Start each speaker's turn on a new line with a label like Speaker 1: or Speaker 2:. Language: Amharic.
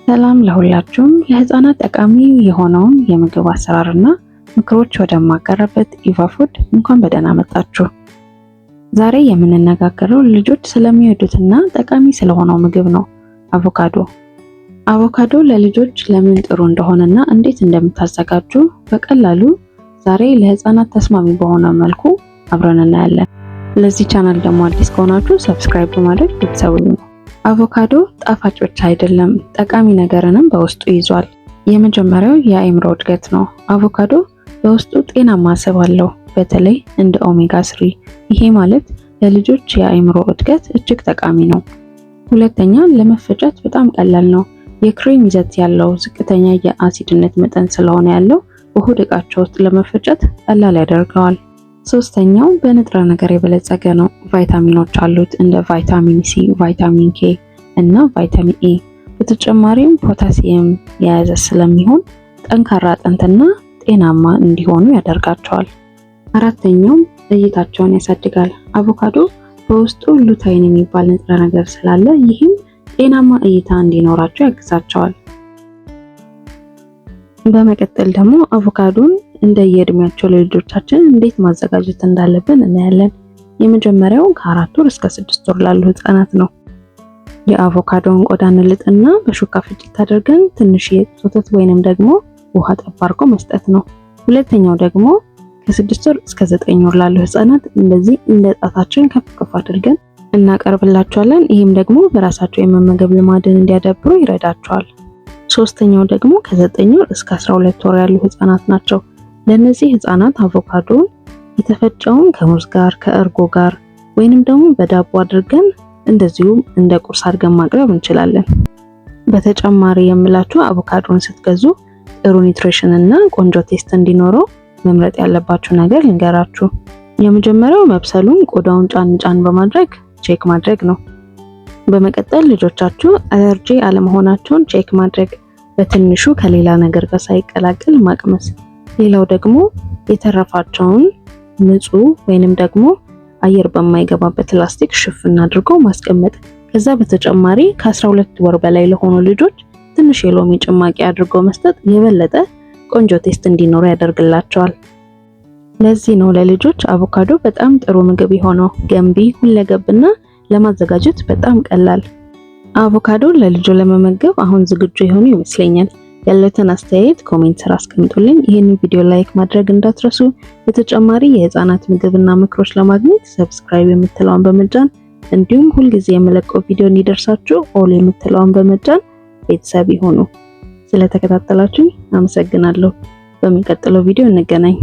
Speaker 1: ሰላም ለሁላችሁም። ለህፃናት ጠቃሚ የሆነውን የምግብ አሰራርና ምክሮች ወደማቀርብበት ኢቫ ፉድ እንኳን በደህና መጣችሁ። ዛሬ የምንነጋገረው ልጆች ስለሚወዱትና ጠቃሚ ስለሆነው ምግብ ነው፣ አቮካዶ። አቮካዶ ለልጆች ለምን ጥሩ እንደሆነና እንዴት እንደምታዘጋጁ በቀላሉ ዛሬ ለህፃናት ተስማሚ በሆነ መልኩ አብረን እናያለን። ለዚህ ቻናል ደግሞ አዲስ ከሆናችሁ subscribe በማድረግ ቤተሰብ ይሁኑ። አቮካዶ ጣፋጭ ብቻ አይደለም፣ ጠቃሚ ነገርንም በውስጡ ይዟል። የመጀመሪያው የአእምሮ እድገት ነው። አቮካዶ በውስጡ ጤናማ ስብ አለው፣ በተለይ እንደ ኦሜጋ 3። ይሄ ማለት ለልጆች የአእምሮ እድገት እጅግ ጠቃሚ ነው። ሁለተኛ፣ ለመፈጨት በጣም ቀላል ነው። የክሬም ይዘት ያለው ዝቅተኛ የአሲድነት መጠን ስለሆነ ያለው በሆድ ዕቃቸው ውስጥ ለመፈጨት ቀላል ያደርገዋል። ሶስተኛው በንጥረ ነገር የበለጸገ ነው። ቫይታሚኖች አሉት፣ እንደ ቫይታሚን ሲ፣ ቫይታሚን ኬ እና ቫይታሚን ኤ። በተጨማሪም ፖታሲየም የያዘ ስለሚሆን ጠንካራ አጥንትና ጤናማ እንዲሆኑ ያደርጋቸዋል። አራተኛው እይታቸውን ያሳድጋል። አቮካዶ በውስጡ lutein የሚባል ንጥረ ነገር ስላለ ይህም ጤናማ እይታ እንዲኖራቸው ያግዛቸዋል። በመቀጠል ደግሞ አቮካዶን እንደየእድሜያቸው ለልጆቻችን እንዴት ማዘጋጀት እንዳለብን እናያለን። የመጀመሪያው ከ4 ወር እስከ 6 ወር ላሉ ህጻናት ነው። የአቮካዶን ቆዳ እንልጥና በሹካ ፍጭት አድርገን ትንሽ የጡት ወተት ወይንም ደግሞ ውሃ ጠብ አድርጎ መስጠት ነው። ሁለተኛው ደግሞ ከ6 ወር እስከ 9 ወር ላሉ ህጻናት እንደዚህ እንደ ጣታችን ከፍ ከፍ አድርገን እናቀርብላቸዋለን። ይህም ደግሞ በራሳቸው የመመገብ ልማድን እንዲያዳብሩ ይረዳቸዋል። ሶስተኛው ደግሞ ከ9 ወር እስከ 12 ወር ያሉ ህጻናት ናቸው። ለእነዚህ ህጻናት አቮካዶን የተፈጨውን ከሙዝ ጋር፣ ከእርጎ ጋር ወይንም ደግሞ በዳቦ አድርገን እንደዚሁም እንደ ቁርስ አድርገን ማቅረብ እንችላለን። በተጨማሪ የምላችሁ አቮካዶን ስትገዙ ጥሩ nutrition እና ቆንጆ taste እንዲኖረው መምረጥ ያለባችሁ ነገር ልንገራችሁ። የመጀመሪያው መብሰሉን ቆዳውን ጫን ጫን በማድረግ check ማድረግ ነው። በመቀጠል ልጆቻችሁ አለርጂ አለመሆናቸውን check ማድረግ፣ በትንሹ ከሌላ ነገር ጋር ሳይቀላቀል ማቅመስ። ሌላው ደግሞ የተረፋቸውን ንጹህ ወይንም ደግሞ አየር በማይገባበት ላስቲክ ሽፍን አድርጎ ማስቀመጥ። ከዛ በተጨማሪ ከ12 ወር በላይ ለሆኑ ልጆች ትንሽ የሎሚ ጭማቂ አድርጎ መስጠት የበለጠ ቆንጆ taste እንዲኖረው ያደርግላቸዋል። ለዚህ ነው ለልጆች አቮካዶ በጣም ጥሩ ምግብ የሆነው፣ ገንቢ፣ ሁለገብና ለማዘጋጀት በጣም ቀላል። አቮካዶ ለልጆ ለመመገብ አሁን ዝግጁ የሆኑ ይመስለኛል። ያለዎትን አስተያየት comment ስር አስቀምጡልኝ። ይህንን ቪዲዮ like ማድረግ እንዳትረሱ። በተጨማሪ የህፃናት ምግብና ምክሮች ለማግኘት subscribe የምትለዋን በመጫን እንዲሁም ሁልጊዜ የምለቀው ቪዲዮ እንዲደርሳችሁ all የምትለዋን በመጫን ቤተሰብ ይሁኑ። ስለተከታተላችሁኝ አመሰግናለሁ። በሚቀጥለው ቪዲዮ እንገናኝ።